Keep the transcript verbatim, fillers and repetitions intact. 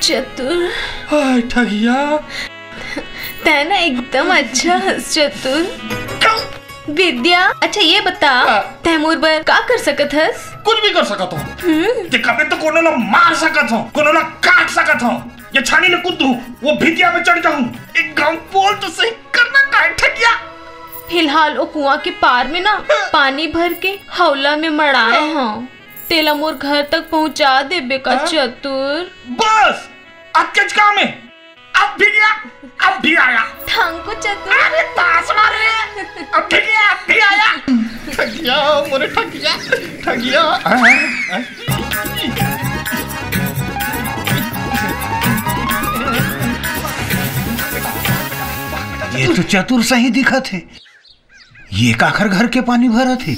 चतुर। हाय ठगिया। तै ना एकदम अच्छा हस चतुर। भिद्या, अच्छा ये बता, हाँ। तै मोर बर का कर सकत हस? कुछ भी कर सकत हौं। हम्म। ते कबे तो कोनो ला मार सकत हौं, कोनो ला काट सकत हौं, या छानी ले कूद दूं, वो भिद्या पे चढ़ जाऊं। एक काम बोल तो सही, करना का है ठगिया? फिलहाल ओ कुआं के पार में ना पानी भर के हौला में मड़ाए हौं। तेला मोर घर तक पहुंचा देबे का हाँ? चतुर? बस, अतकेच काम है। अब भी गया, अब भी आया। थांको चतुर। अरे ताश मारे। अब भी गया, अब भी आया। ठगिया, मोरे ठगिया, ठगिया। ये तो चतुर सही दिखत हे। ये काखर घर के पानी भरत हे?